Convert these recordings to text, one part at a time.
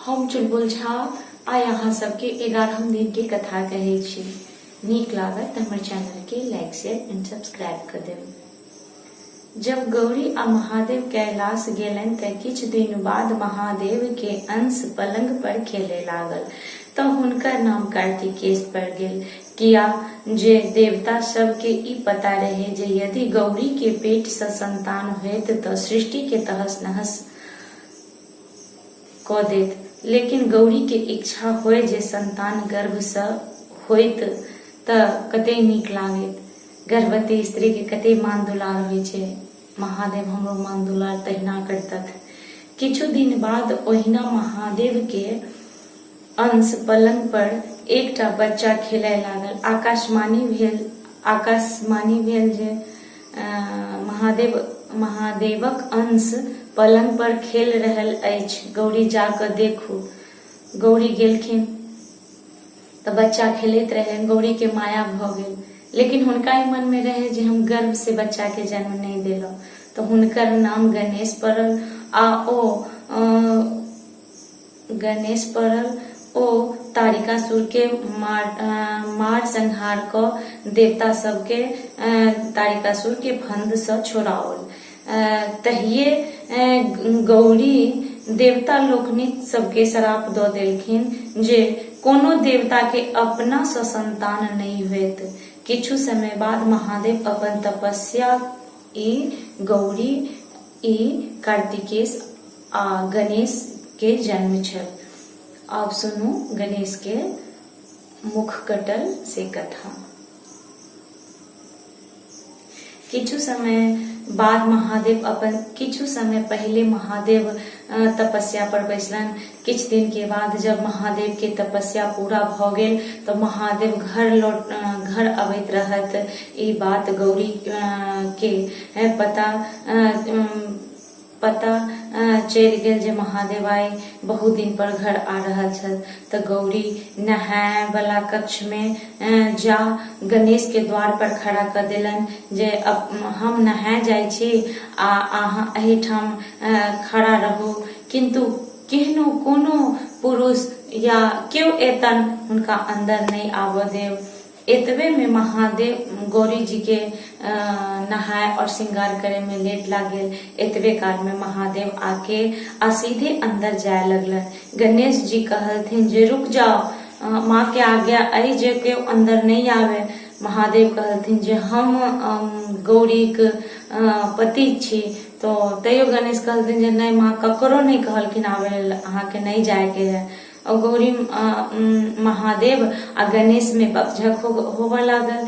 हम चुलबुल झा आइ अहाँ सबके एगारहम दिन के कथा कहै छी। नीक लागत तऽ हमर चैनल के लाइक शेयर एंड सब्सक्राइब कऽ देब। जब गौरी आ महादेव कैलाश गेलनि तऽ किछु दिन बाद महादेव के अंश पलंग पर खेले लागल तऽ हुनकर नाम कार्तिकेश पड़ि गेल, किया जे देवता सब के ई पता रहे जे यदि गौरी के पेट सँ संतान होयत तऽ सृष्टि के तहस नहस कऽ देत। लेकिन गौरी के इच्छा होय जे संतान गर्भ सँ होइत तऽ कते नीक लागैत। गर्भवती स्त्री के कते मान दुलार होइ छै। महादेव हमरो मान दुलार तहिना करितथि। किछु दिन बाद ओहिना महादेव के अंश पलंग पर एकटा बच्चा खेलय लागल। आकाशवाणी भेल आकाशवाणी भेल जे महादेव महादेवक अंश पलंग पर खेल रहल अछि, गौरी जा कऽ देखू। गौरी गेलखिन तऽ बच्चा खेलैत रहै। गौरीके माया भऽ गेल, लेकिन हुनका ई मनमे रहै जे हम गर्भसँ बच्चाके जन्म नहि देलहुँ। तऽ हुनकर नाम गणेश पड़ल आ ओ गणेश पड़ल। ओ तारिकासुरके मार मार संहार कऽ देवता सबके तारिकासुरके फन्दसँ छोड़ाओल। तहिये गौरी देवता लोकनिक सबके श्राप दऽ देलखिन जे कोनो देवताके अपनासँ संतान नहि होयत। किछु समय बाद महादेव अपन तपस्या ई गौरी ई कार्तिकेश आ गणेश के जन्म छल। आब सुनू गणेश के मुख कटल से कथा। किछु समय बाद महादेव अपन किछु समय पहिले महादेव तपस्या पर बैसलनि। किछु दिन के बाद जब महादेव के तपस्या पूरा भऽ गेल तऽ महादेव घर लौट घर अबैत रहत। ई बात गौरी के पता पता चलि गेल जे महादेव आइ बहुत दिन पर घर आ रहल छथि। तऽ गौरी नहाय बला कक्ष मे जा गणेश के द्वार पर खड़ा कऽ देलनि जे हम नहाय जाइ छी आ अहाँ एहिठाम खड़ा रहू, किन्तु केहनो कोनो पुरुष या केओ एतन हुनका अन्दर नहि आबऽ देब। एतबे में महादेव गौरी जी के नहाय और श्रृंगार करे में लेट लाग गेल। एतबे काल में महादेव आके आ सीधे अंदर जाय लगलन। गणेश जी कहलथिन जे रुक जाओ, माँ के आज्ञा अइ जे केओ अंदर नहीं आवे। महादेव कहलथिन जे हम गौरीक पति छी। तो तैयो गणेश कहलथिन जे नहीं, माँ ककरो नहीं कहलखिन आवे लेल, अहाँके नहीं जाय के है। गौरी महादेव आ गणेश में बकझक होबऽ लागल।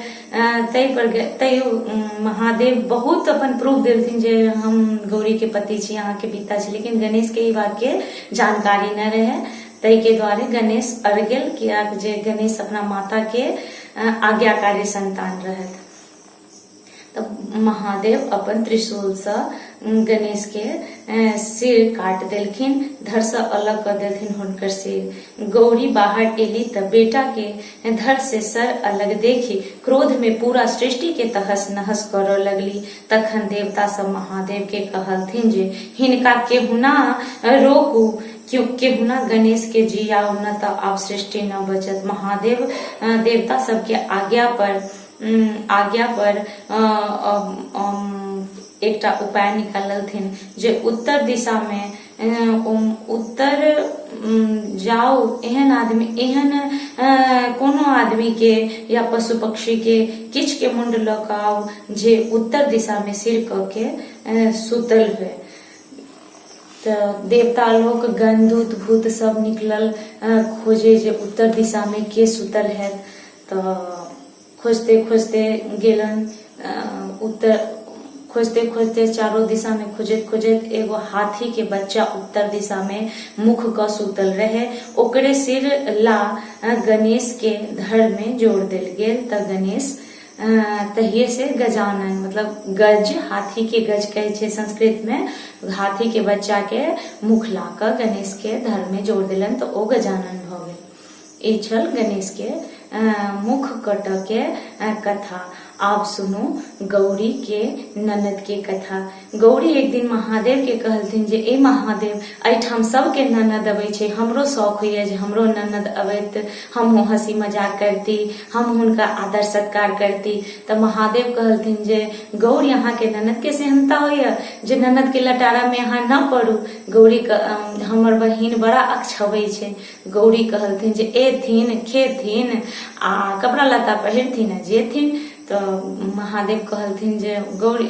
ताहि पर तैयो महादेव बहुत अपन प्रूफ देलथिन जे हम गौरी के पति छी, अहाँके पिता छी, लेकिन गणेश के ई बात के जानकारी नहि रहै। ताहि के द्वारे गणेश अड़ गेल, कियाक जे गणेश अपना माता के आज्ञाकारी संतान रहथि। तऽ महादेव अपन त्रिशूलसँ गणेशके सिर काटि देलखिन, धरसँ अलग कऽ देलखिन हुनकर सिर। गौरी बाहर एली तऽ बेटाके धरसँ सर अलग देखि क्रोधमे पूरा सृष्टिके तहस नहस करऽ लगली। तखन देवता सब महादेवके कहलथिन जे हिनका केहुना रोकू, केहुना गणेशके जियाउ, न तऽ आब सृष्टि न बचत। महादेव देवता सबके आज्ञा पर एकटा उपाय निकाललथिन जे उत्तर दिशामे उत्तर जाउ, एहन आदमी एहन कोनो आदमीके या पशु पक्षीके किछुके मुण्ड लऽ कऽ आउ जे उत्तर दिशामे सिर कऽ के सुतल हुए। तऽ देवता लोक गणदूत भूत सब निकलल खोजे जे उत्तर दिशामे के सुतल हैत। तऽ खोजते खोजते गेलन उत्तर, खोजते खोजते चारो दिशामे खोजैत खोजैत एगो हाथीके बच्चा उत्तर दिशामे मुख कऽ सुतल रहे। ओकरे सिर ला गणेशके धड़मे जोड़ देल गेल। तऽ गणेश तहिए से गजानन, मतलब गज, हाथीके गज कहै छै संस्कृतमे, हाथीके बच्चाके मुख ला कऽ गणेशके धड़मे जोड़ देलनि तऽ ओ गजानन भऽ गेल। ई छल गणेशके मुख कटऽके कथा। आब सुनू गौरी के ननद के कथा। गौरी एक दिन महादेव के कहलथिन जे ए महादेव, एहिठाम सबके ननद अबै छै, हमरो शौक होइए जे हमरो ननद अबैत, हमहूँ हँसी मजाक करती, हम हुनका आदर सत्कार करती। तऽ महादेव कहलथिन जे गौरी, अहाँके ननद के सेहनता होइए जे ननद के लटारा में अहाँ न पड़ू। गौरी हमर बहिन बड़ा अक्षबै छै। गौरी कहलथिन जे एथिन, खेथिन आ कपड़ा लत्ता पहिरथिन आ जेथिन। तऽ महादेव कहलथिन जे गौरी,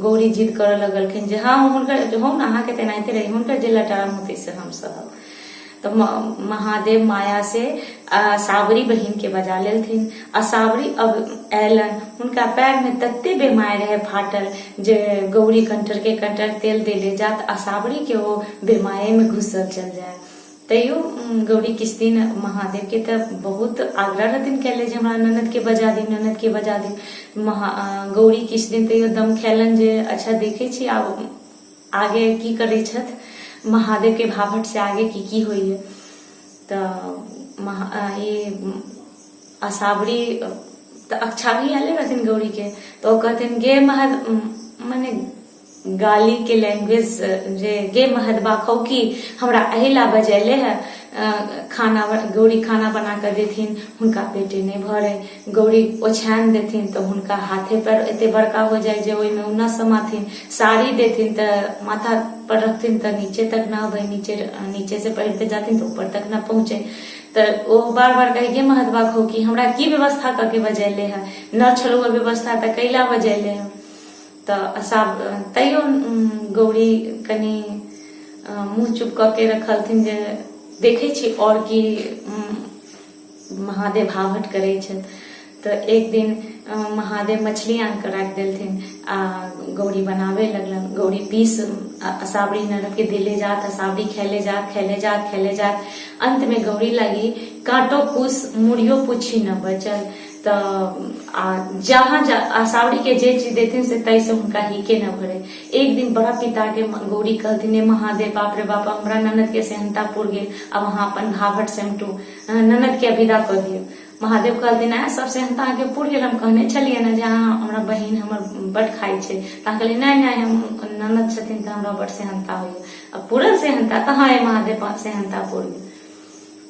गौरी जिद करऽ लगलखिन जे हँ हुनकर हो ने, अहाँके तऽ एनाहिते रही, हुनकर जे लटारम होतै से हम सहब। तऽ महादेव माया से सावरी बहिन के बजा लेलथिन आ सावरी अब अयलन। हुनका पैर में तते बेमार रहे फाटल जे गौरी कंटर के कंटर तेल देले जात आ सावरी के ओ बेमाये में घुसल चल जाए। तैयो गौरी किछु दिन महादेवके तऽ बहुत आग्रह रहथिन कयले जे हमरा ननदके बजा दियौ, ननदके बजा दियौ। गौरी किछु दिन तैयो दम खेलनि जे अच्छा देखै छी आब आगे की करै छथि, महादेवके भाभटसँ आगे की की होइए। तऽ ई असावरी तऽ अक्षा भी आयले रहथिन गौरीके, तऽ ओ कहथिन गे महद, मने गालीके लैंग्वेज जे गे महदबा खौकी, हमरा एहि ला बजैले है। खाना गौरी खाना बना कऽ देथिन, हुनका पेटे नहि भरै। गौरी ओछानि देथिन तऽ हुनका हाथे पर एते बड़का हो जाय जे ओहिमे ओ नहि समाथिन। साड़ी देथिन तऽ माथा पर रखथिन तऽ नीचे तक न अबै, नीचे नीचे से पहिरते जाथिन तऽ ऊपर तक न पहुँचे। तऽ ओ बार बार कहै गे महदबा खौकी, हमरा की व्यवस्था कऽ के बजैले है, न छलौ व्यवस्था तऽ कैला बजैले है। तऽ असाब तैयो गौरी कनि मुँह चुप कऽ के रखलथिन जे देखै छी आओर की महादेव भाभट करै छथि। तऽ एक दिन महादेव मछली आनि कऽ राखि देलथिन आ गौरी बनाबे लगलन। गौरी पीस असावरी ननदके देले जात, असावरी खैले जात, खैले जात, खैले जात। अंतमे गौरी लगी काँटो कुश मुड़ियो पुछी न बचल। तऽ आ जहाँ जा असावरीके जे चीज देथिन से ताहिसँ हुनका हीके न भरे। एक दिन बड़ा पिताके गौरी कहलथिन, हे महादेव, बाप रे बाप, हमरा ननदके सेहनता पुर गेल, आब अहाँ अपन भाभट सेमटू, ननदके विदा कऽ दियौ। महादेव कहलथिन, आँय, सब सेहनता अहाँके पुर गेल, हम कहने छलियै ने जे अहाँ हमरा बहिन हमर बड खाइ छै, तऽ अहाँ कहलियै नहि नहि, हम ननद छथिन तऽ हमरा बड सेहनता होइए, आ पुरल सेहनता? तऽ हँ महादेव, सेहनता पुर गेल।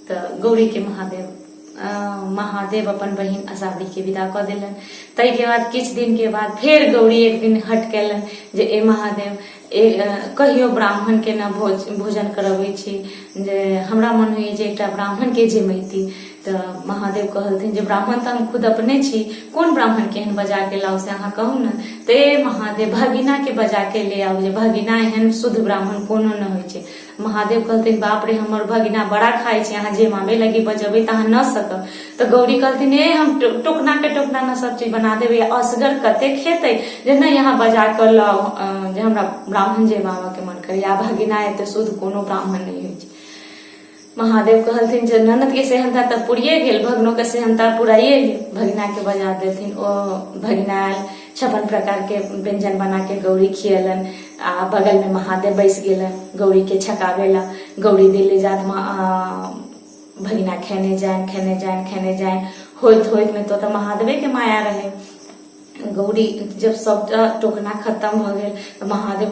तऽ गौरीके महादेव महादेव अपन बहिन असावरीके विदा कऽ देलनि। ताहिके बाद किछु दिनके बाद फेर गौरी एक दिन हट कयलनि जे ए महादेव, ए कहियो ब्राह्मणके ने भोजन करबै छी, जे हमरा मन होइए जे एकटा ब्राह्मणके जिमैती। तऽ महादेव कहलथिन जे ब्राह्मण तऽ हम खुद अपने छी, कोन ब्राह्मणके एहन बजाके लाउ से अहाँ कहू ने। तऽ ए महादेव, भगिनाके बजाके ले आउ, जे भगिना एहन शुद्ध ब्राह्मण कोनो नहि होइ छै। महादेव कहलथिन, बाप रे, हमर भगिना बड़ा खाइ छै, अहाँ जे मामे लगी बजेबै तऽ अहाँ न सकब। तऽ गौरी कहलथिन, ए हम टोकना के टोकना न सब चीज बना देबै, असगर कते खेतै, जे नहि अहाँ बजा कऽ लाउ, जे हमरा ब्राह्मण जे के मन करैए, आ भगिना एते शुद्ध कोनो ब्राह्मण नहि होइ छै। महादेव कहलथिन जे ननद के सेहनता तऽ पुरिये गेल, भगनो के सेहनता पुराइए गेल। भगिना के बजा देलथिन। ओ भगिना आयल, 56 प्रकार के व्यंजन बना के गौरी खियलन आ बगल में महादेव बैस गेलन गौरी के छकावे ला। गौरी दिल्ली जात भगिना खेने जाइन, खेने जाइन, खेने जाइन, होइत होइत में तो महादेवे के माया रहे। गौरी जब सबटा टोकना खत्म भऽ गेल तऽ महादेव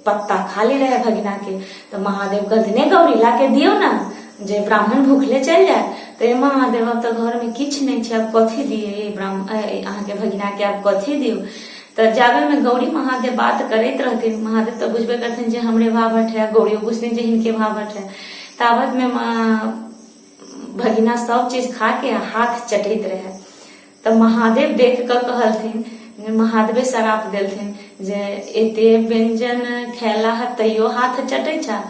पत्ता खाली रहे भगिना के, तऽ महादेव कहलथिन, हे गौरी, ला के दियौ ने जे ब्राह्मण भूखले चलि जाय। तऽ महादेव, आब तऽ घरमे किछु नहि छै, आब कथी दियै ब्राह्मण अहाँके भगिना के, आब कथी दियौ? तऽ जाबेमे गौरी महादेव बात करैत रहथिन, महादेव तऽ बुझबे करथिन जे हमरे भाभट है, गौरियो बुझथिन जे हिनके भाभट है। ताबतमे भगिना सब चीज खा के हाथ चटैत रहे। तऽ महादेव देख कऽ कहलथिन, महादेवे श्राप देलथिन जे एते व्यंजन खेला है तैयो हाथ चटै छा,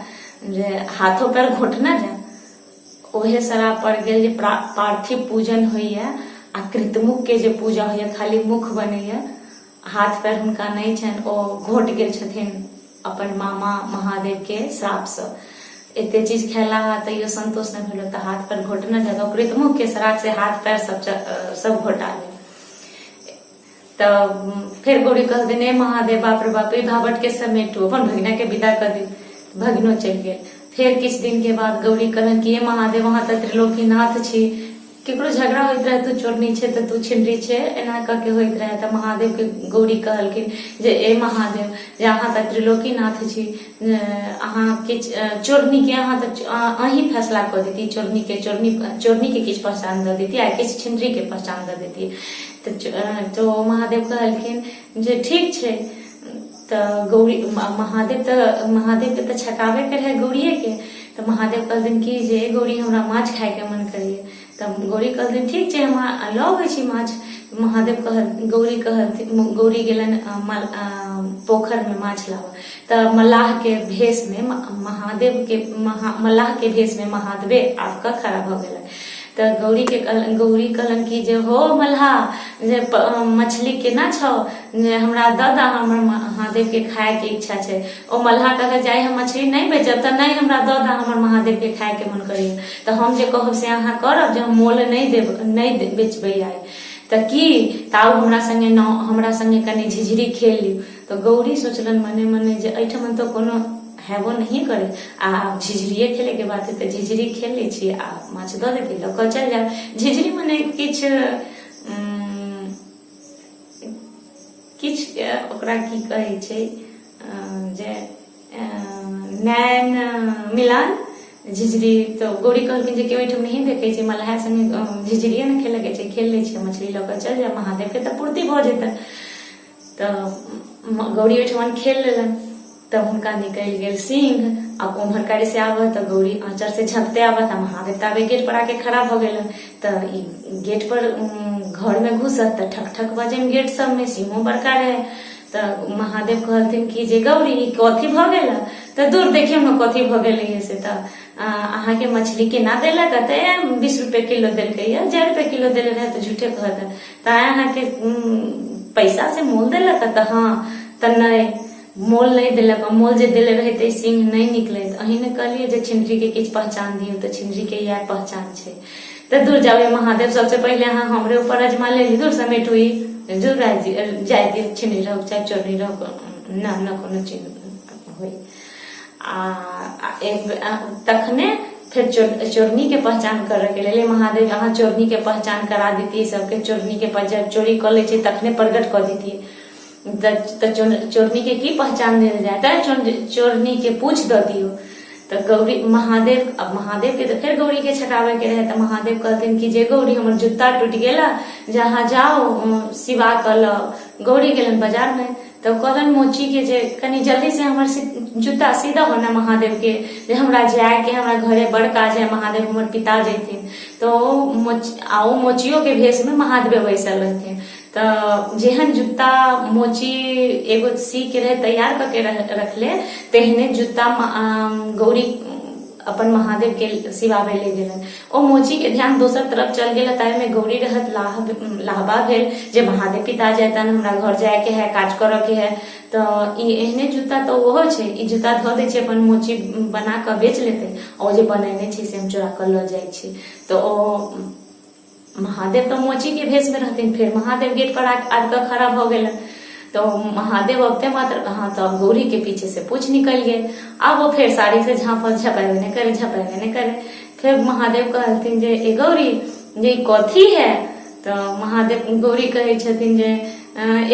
जे हाथो पैर घोटना जा। ओहे श्राप पड़ गेल जे पार्थिव पूजन होइए आ कृतमुख के जे पूजा होइए, खाली मुख बनैए, हाथ पैर हुनका नहि छनि, ओ घोट गेल छथिन अपन मामा महादेव के श्रापसँ। एते चीज खेला तैयो संतोष नहि भेल तऽ हाथ पैर घोटना जादा, ओकरे तऽ मुख के श्राप से हाथ पैर सब सब घोटा गेल। तऽ फेर गौरी कहलथिन, हे महादेव, बाप रे बाप, ई भावट के समेटू, अपन भगिना के विदा कर दी। भगिनो चलि गेल। फेर किछु दिन के बाद गौरी कहलनि कि हे महादेव, अहाँ तऽ त्रिलोकीनाथ छी, केकरो झगड़ा होइत रहै, तू चोरनी छै तऽ तू छिनरी छै, एना कऽ के होइत रहै। तऽ महादेवके गौरी कहलखिन जे ए महादेव, जे अहाँ तऽ त्रिलोकीनाथ छी, अहाँ किछु चोरनीके अहाँ तऽ अहीं फैसला कऽ देती, चोरनीके चोरनी चोरनीके किछु पहचान दऽ देती आ किछु छिनरीके पहचान दऽ देती। तऽ महादेव कहलखिन जे ठीक छै। तऽ गौरी महादेव तऽ महादेवके तऽ छकाबैके रहै गौरिएके। तऽ महादेव कहलथिन कि जे गौरी, हमरा माछ खायके मन करैए। तऽ गौरी कहलथिन, ठीक छै, हम लऽ अबै छी माछ। महादेव कहल गौरी कहलथिन, गौरी गेलनि पोखरिमे माछ लाबऽ, तऽ मल्लाहके भेषमे महादेवके मल्लाहके भेषमे महादेवे आबि कऽ खड़ा भऽ गेलनि। तऽ गौरीके कहलनि, गौरी कहलनि कि जे हो मल्लाह, जे मछली केना छौ, जे हमरा दऽ दऽ, हमर महादेवके खायके इच्छा छै। ओ मल्लाह कहलक जे आइ हम मछली नहि बेचब। तऽ नहि, हमरा दऽ दऽ, हमर महादेवके खायके मन करैए। तऽ हम जे कहब से अहाँ करब, जे हम मोल नहि देब, नहि बेचबै आइ। तऽ की तऽ आउ हमरा सङ्गे नाव, हमरा सङ्गे कनि झिझरी खेल लिउ। तऽ गौरी सोचलनि मने मने जे एहिठमन तऽ कोनो हेबो नहिए करै आ आब झिझरिए खेलैके बात है, तऽ झिझरी खेल लै छी आ माछ दऽ देतै, लऽ कऽ चलि जायब। झिझरी मने किछु किछु ओकरा की कहै छै जे नैन मिलान झिझरी। तऽ गौरी कहलखिन जे केओ एहिठाम नहि देखै छै, मल्लाह सङ्गे झिझरिए ने खेलैके छै, खेल लै छियै, मछली लऽ कऽ चलि जायब, महादेवके तऽ पूर्ति भऽ जेतनि। तऽ गौरी ओहिठमन खेल लेलनि, तऽ हुनका निकलि गेल सिंह। आब ओम्हर कारी से आबह तऽ गौरी आँचर से झपते आबह, तऽ महादेव ताबे गेट पर आके खड़ा भऽ गेलन। तऽ ई गेट पर घरमे घुसत तऽ ठक ठक बजैमे गेट सबमे, सिंहो बड़का रहे। तऽ महादेव कहलथिन कि जे गौरी, ई कथी भऽ गेल? तऽ दूर देखियौ ने कथी भऽ गेलै से। तऽ अहाँके मछली केना देलक? तऽ 20 रुपए किलो देलकै। या 4 रुपए किलो देले रहै तऽ झूठे कहत। तऽ अहाँके पैसा से मोल देलक? तऽ हँ। तऽ नहि, मोल नहि देलक। मोल जे देले रहै तऽ सिंह नहि निकलैत। अहीं ने कहलियै जे छिनरीके किछु पहचान दियौ, तऽ छिनरीके इएह पहचान छै। तऽ दूर जाबै महादेव, सबसे पहिले अहाँ हमरे ऊपर अजमा लेली। दूर समेटू ई, दूर जाय दियौ, छिनरी रहू चाहे चोरनी रहू, न न कोनो चीज होइ। आ एक तखने फेर चोरनी के पहचान करऽ के लेल महादेव अहाँ चोरनी के पहचान करा देतियै सबके, चोरनी के जब चोरी कऽ लै छै तखने प्रकट कऽ देतियै। तऽ चोरनी के की पहचान देल जाय? तऽ चोरनी के पूछ दऽ दियौ। तऽ गौरी महादेव, अब महादेव के तऽ फेर गौरी के छकाबे के रहे। तऽ महादेव कहलथिन कि जे गौरी, हमर जूता टूटि गेल, जे अहाँ जाउ सिवा कऽ लाउ। गौरी गेलनि बाजार में, तऽ कहलनि मोची के जे कनि जल्दी से हमर जूता सी दहो ने महादेव के, जे हमरा जायके, हमरा घरे बड़ काज है, महादेव हमर पिता जैथिन। तऽ ओ मोची आ ओ मोचियो के भेष में महादेवे बैसल रहथिन। तऽ जेहन जूता मोची एगो सी के रहे तैयार कऽ के रखले, तेहने जूता गौरी अपन महादेव के सिवाबे ले गेलन। ओ मोची के ध्यान दोसर तरफ चल गेल, ताहिमे गौरी रहत लाहबा भेल जे महादेव पिता जैतन, हमरा घर जाय के है, काज करऽ के है। तऽ ई एहने जूता तऽ ओहो छै, ई जूता धऽ दै छै, अपन मोची बना कऽ बेच लेतै, आ ओ जे बनेने छै से हम चोरा कऽ लऽ जाइ छी। तऽ ओ महादेव तऽ मोची के भेष में रहथिन। फेर महादेव गेट पर आबि कऽ खड़ा भऽ गेलन। तऽ महादेव अबते मात्र, हाँ, तऽ गौरी के पीछे से पूछ निकलि गेल। आब ओ फेर साड़ी से झाँपल, झपेबे नहि करे, झपेबे नहि करे। फेर महादेव कहलथिन जे ए गौरी, जे ई कथी है? तऽ महादेव गौरी कहै छथिन जे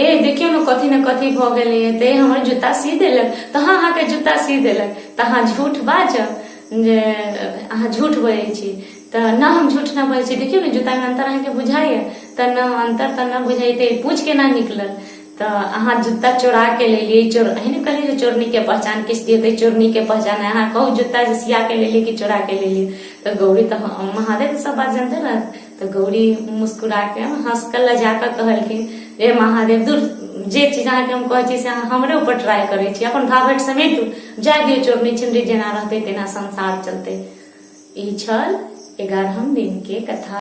ए देखियौ ने कथी ने कथी भऽ गेलैए। तऽ हमर जूता सी देलक। तऽ हँ, अहाँके जूता सी देलक, तऽ अहाँ झूठ बाजब जे अहाँ झूठ बजै छी। तऽ न, हम झूठ न बजै छी, देखियौ ने जूतामे अन्तर अहाँके बुझाइए? तऽ न, अन्तर तऽ न बुझाइते, पूछ केना निकलल? तऽ अहाँ जूता चोरा के लेलियै। चोर अहीं ने कहलियै जे चोरनी के पहचान किछु दियौ, तऽ चोरनी के पहचान अहाँ कहू, जूता जे सिया के लेलियै कि चोरा के लेलियै? तऽ गौरी तऽ महादेव सब बात जानते ने। तऽ गौरी मुस्कुरा के, हंस के, लजा कऽ कहलखिन जे महादेव दूर, जे चीज अहाँके हम कहै छी से अहाँ हमरे ऊपर ट्राई करै छी। अपन भाभट समेटू, जाय दियौ, चोरनी छिनरी जेना रहतै तेना संसार चलतै। ई छल 11हम दिन के कथा।